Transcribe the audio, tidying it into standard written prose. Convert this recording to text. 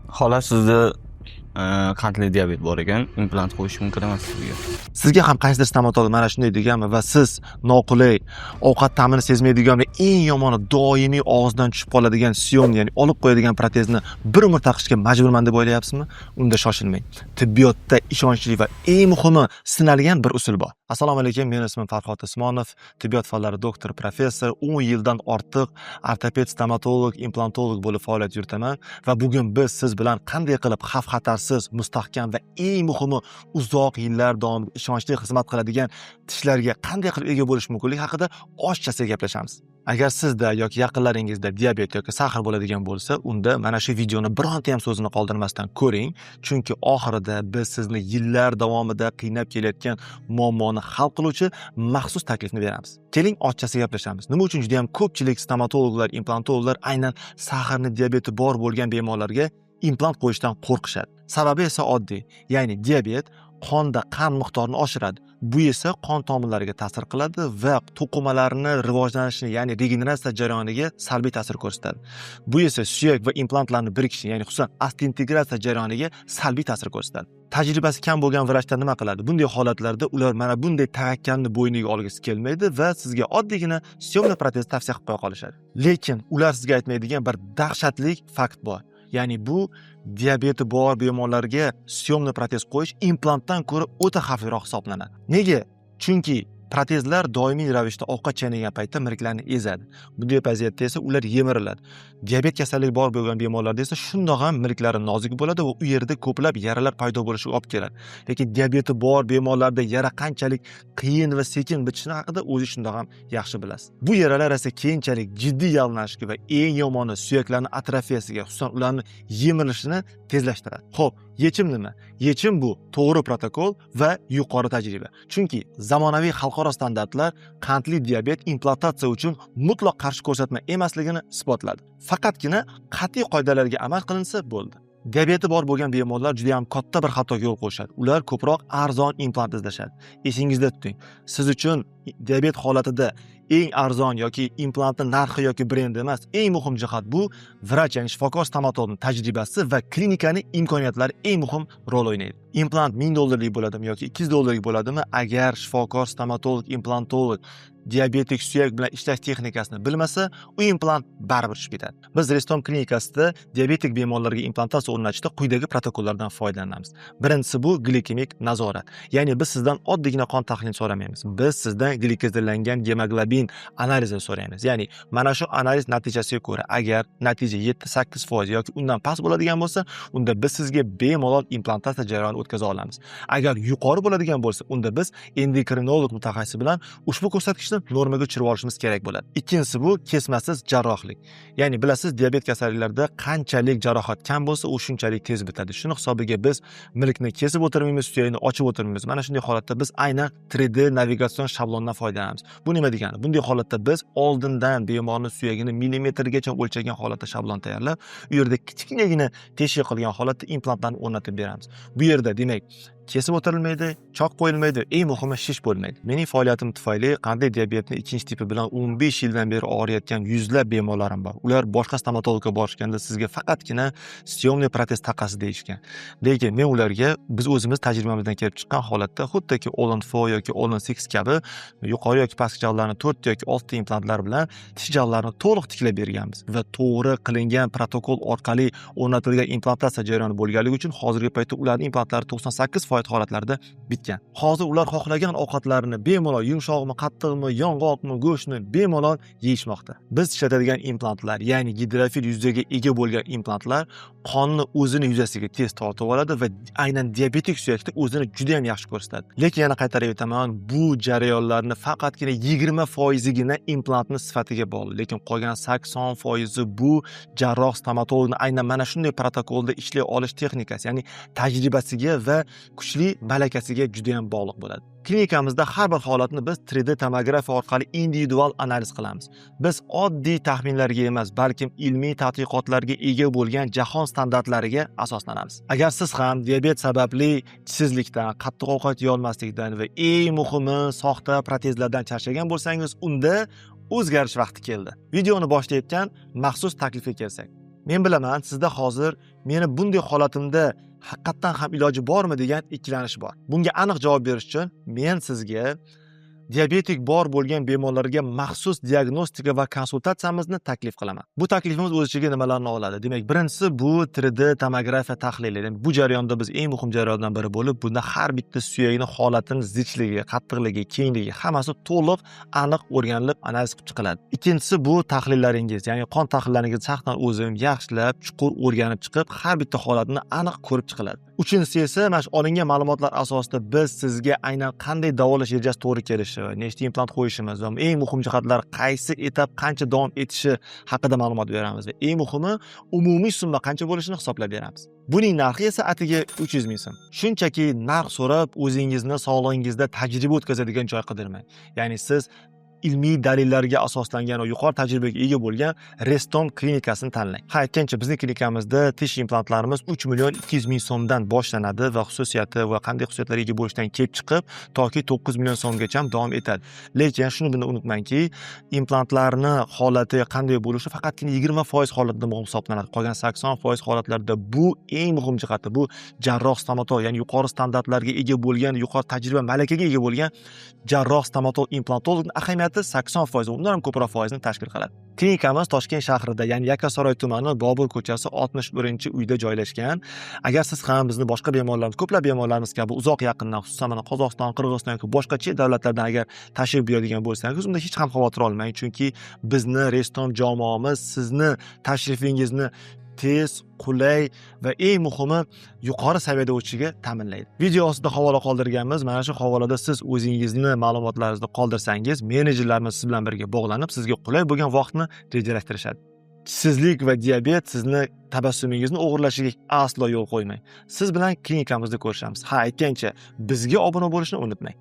Xola, sizda qandli diabet bor ekan, implant qo'yish mumkin emas sizga. Sizga ham qaysidir stomatolog mana shunday deganmi va siz noqulay, ovqat ta'mini sezmaydigan va eng yomoni doimiy og'izdan tushib qoladigan съёмный, ya'ni olib qo'yadigan protezni bir umr taqishga majburman deb o'ylayapsizmi? Unda shoshilmang. Tibbiyotda ishonchli va eng muhimi sinalgan bir usul bor. Assalomu alaykum, meni ismim Farhod Usmonov, tibbiyot fanlari doktor, professor, 10 yildan ortiq ortoped, stomatolog, implantolog bo'lib faoliyat yuritaman va bugun biz siz bilan qanday qilib xavf-xatarsiz, mustahkam va eng muhimi uzoq yillar davomida ishonchli xizmat qiladigan tishlarga qanday qilib ega bo'lish mumkinligi haqida ozchasiga gaplashamiz. Agar sizda yoki yaqinlaringizda diabet yoki сахар bo'ladigan bo'lsa, unda mana shu videoni bironta ham so'zini qoldirmasdan ko'ring, chunki oxirida biz sizni yillar davomida qiynab kelayotgan muammoni hal qiluvchi maxsus taklifni beramiz. Keling, ozchasiga gaplashamiz. Nima uchun juda ham ko'pchilik stomatologlar, implantologlar aynan сахарный diabeti bor bo'lgan bemorlarga implant qo'yishdan qo'rqishadi? Sababi esa oddiy, ya'ni diabet qonda qand miqdorini oshiradi. Bu esa qon tomirlariga ta'sir qiladi va to'qimalarni rivojlanishini, ya'ni regeneratsiya jarayoniga salbiy ta'sir ko'rsatadi. Bu esa suyak va implantlarni birikishini, ya'ni xususan osteointegratsiya jarayoniga salbiy ta'sir ko'rsatadi. Tajribasi kam bo'lgan vrachlar nima qiladi? Bunday holatlarda ular mana bunday tavakkalni bo'yniga olgisi kelmaydi va sizga oddiygina съёмный protez tavsiya qilib qo'ya qolishadi. Lekin ular sizga aytmaydigan bir dahshatli fakt bor. Ya'ni bu diabeti bor bemorlarga съёмный protez qo'yish implantdan ko'ra o'ta xavfliroq hisoblanadi. Nega? Chunki protezlar doimiy ravishda ovqat chaynagan paytda milklarni ezadi. Bunday vaziyatda esa ular yemiriladi. Diabet kasalligi bor bo'lgan bemorlarda esa shundoq ham milklari nozik bo'ladi va u yerda ko'plab yaralar paydo bo'lishiga olib keladi. Lekin diabeti bor bemorlarda yara qanchalik qiyin va sekin bitishini haqida o'zi shundoq ham yaxshi bilasiz. Bu yaralar esa keyinchalik jiddiy yalang'lanishga va eng yomoni suyaklarni atrofiyasiga, xususan ularni yemirilishini tezlashtiradi. Xo'p, yechim nima? Yechim bu to'g'ri protokol va yuqori tajriba. Chunki zamonaviy xalqaro standartlar qandli diabet implantatsiya uchun mutlaq qarshi ko'rsatma emasligini isbotladi. Faqatgina qat'iy qoidalarga amal qilinsa bo'ldi. Diabeti bor bo'lgan bemorlar juda ham katta bir xatoga yo'l qo'yishadi. Ular ko'proq arzon implant izlashadi. Esingizda tuting, siz uchun diabet holatida eng arzon yoki implantni narxi yoki brendi emas, eng muhim jihat bu vrach, ya'ni shifokor stomatologning tajribasi va klinikani imkoniyatlari eng muhim rol o'ynaydi. Implant 1000 dollarlik bo'ladimi yoki 200 dollarlik bo'ladimi, agar shifokor stomatolog, implantolog diabetik suyak bilan ishlash texnikasini bilmasa, u implant baribir tushib ketadi. Biz Restom klinikasida diabetik bemorlarga implantatsiya o'rnatishda quyidagi protokollardan foydalanamiz. Birinchisi bu glikemik nazorat. Ya'ni biz sizdan oddiygina qon tahlilini so'ramaymiz. Biz sizdan glikozirlangan gemoglobin analizini so'raymiz. Ya'ni mana shu analiz natijasiga ko'ra, agar natija 7-8% yoki undan past bo'ladigan bo'lsa, unda biz sizga bemalol implantatsiya jarayonini o'tkaza olamiz. Agar yuqori bo'ladigan bo'lsa, unda biz endokrinolog mutaxassis bilan ushbu ko'rsatkichni normaga tushirib olishimiz kerak bo'ladi. Ikkinchisi bu kesmasiz jarrohlik. Ya'ni bilasiz, diabet kasalliklarida qanchalik jarohat kam bo'lsa, u shunchalik tez bitadi. Shuni hisobiga biz milkni kesib o'tirmaymiz, suyakni ochib o'tirmaymiz. Mana shunday holatda biz aynan 3D navigatsion shablondan foydalanamiz. Bu nima degani? Bunday holatda biz oldindan bemorning suyagini millimetrgacha o'lchagan holatda shablon tayyorlab, u yerda kichkinagina teshik qilgan holatda implantlarni o'rnatib beramiz. Bu yerda demak kesib o'tirilmaydi, chok qo'yilmaydi, eng muhimi shish bo'lmaydi. Mening faoliyatim tufayli qandli diabetni ikkinchi tipi bilan 15 yildan beri og'riyotgan yuzlab bemorlarim bor. Ular boshqa stomatologga borishganda sizga faqatgina съёмный protez taqasiz deyishgan. Lekin men ularga biz o'zimiz tajribamizdan kelib chiqqan holatda xuddiki All on 4 yoki All on 6 kabi yuqori yoki pastki jag'larni 4 yoki 6 implantlar bilan tish jag'larini to'liq tiklab berganmiz va to'g'ri qilingan protokol orqali o'rnatilgan implantatsiya jarayoni bo'lganligi uchun hozirgi paytda ularning implantlari 98% holatlarda bitgan. Hozir ular xohlagan ovqatlarini bemalol, yumshoqmi, qattiqmi, yong'oqmi, go'shtni bemalol yeyishmoqda. Biz ishlatadigan implantlar, ya'ni gidrofil yuzaga ega bo'lgan implantlar qonni o'zini yuzasiga tez tortib oladi va aynan diabetik suyakda o'zini juda ham yaxshi ko'rsatadi. Lekin yana qaytarib aytaman, bu jarayonlarni faqatgina 20%igina implantni sifatiga bog'liq, lekin qolgan 80%i bu jarroh stomatologni aynan mana shunday protokolda ishlay olish texnikasi, ya'ni tajribasiga va kuchli malakasiga juda ham bog'liq bo'ladi. Klinikamizda har bir holatni biz 3D tomografiya orqali individual analiz qilamiz. Biz oddiy taxminlarga emas, balkim ilmiy tadqiqotlarga ega bo'lgan jahon standartlariga asoslanamiz. Agar siz ham diabet sababli tishsizlikdan, qattiq ovqat yeyolmaslikdan va eng muhimi soxta protezlardan charchagan bo'lsangiz, unda o'zgarish vaqti keldi. Videoni boshida aytgan maxsus taklifga kelsak. Men bilaman, sizda hozir meni bunday holatimda haqiqatdan ham iloji bormi degan ikkilanish bor. Bunga aniq javob berish uchun men sizga diabetik bor bo'lgan bemorlarga maxsus diagnostika va konsultatsiyamizni taklif qilaman. Bu taklifimiz o'z ichiga nimalarni oladi? Demak, birinchisi bu 3D tomografiya tahlili. Demak, bu jarayonda biz eng muhim jarayondan biri bo'lib, bunda har bitta suyakni holatini zichligi, qattiqligi, kengligi hammasi to'liq, aniq o'rganilib, analiz qilib chiqiladi. Ikkinchisi bu tahlillaringiz, ya'ni qon tahlillaringizni shaxsan o'zim yaxshilab, chuqur o'rganib chiqib, har bitta holatini aniq ko'rib chiqiladi. Uchinchisi esa mana shu olingan ma'lumotlar asosida biz sizga aynan qanday davolash rejasi to'g'ri kelishi, nechta implant qo'yishimiz va eng muhim jihatlar qaysi etap qancha davom etishi haqida ma'lumot beramiz va eng muhimi umumiy summa qancha bo'lishini hisoblab beramiz. Buning narxi esa atigi 300 ming so'm. Shunchaki narx so'rab o'zingizni sog'lig'ingizda tajriba o'tkazadigan joy qidirmang. Ya'ni siz ilmiy dalillarga asoslangan va yuqori tajribaga ega bo'lgan Restom klinikasini tanlang. Ha, aytgancha, bizning klinikamizda tish implantlarimiz 3 million 200 ming so'mdan boshlanadi va xususiyati va qanday xususiyatlarga ega bo'lishidan kelib chiqib toki 9 million so'mgacha davom etadi. Lekin shuni buni unutmangki, implantlarni holati qanday bo'lishi faqatgina 20% holatda muhim hisoblanadi. Qolgan 80% holatlarda bu eng muhim jihati, bu jarroh stomatolog, ya'ni yuqori standartlarga ega bo'lgan, yuqori tajriba malakaga ega bo'lgan jarroh stomatolog implantologning ahamiyati 80%, undan ham ko'proq foizni tashkil qiladi. Klinikamiz Toshkent shahrida, ya'ni Yakkasaroy tumani, Bobur ko'chasi, 61-uyda joylashgan. Agar siz ham bizni boshqa bemorlarimiz, ko'plab bemorlarimiz kabi uzoq yaqindan, xususan mana Qozog'iston, Qirg'iziston yoki boshqa chet davlatlardan agar tashrif buyuradigan bo'lsangiz, unda hech ham xavotir olmang, chunki bizni Restom jamoamiz sizni tashrifingizni tez, qulay va eng muhimi yuqori saviyada o'tishiga ta'minlaydi. Video ostida havola qoldirganmiz. Mana shu havolada siz o'zingizni ma'lumotlaringizni qoldirsangiz, menejerlarimiz siz bilan birga bog'lanib, sizga qulay bo'lgan vaqtni rejalashtirishadi. Tishsizlik va diabet sizni tabassumingizni o'g'irlashiga aslo yo'l qo'ymang. Siz bilan klinikamizda ko'rishamiz. Ha, aytgancha, bizga obuna bo'lishni unutmang.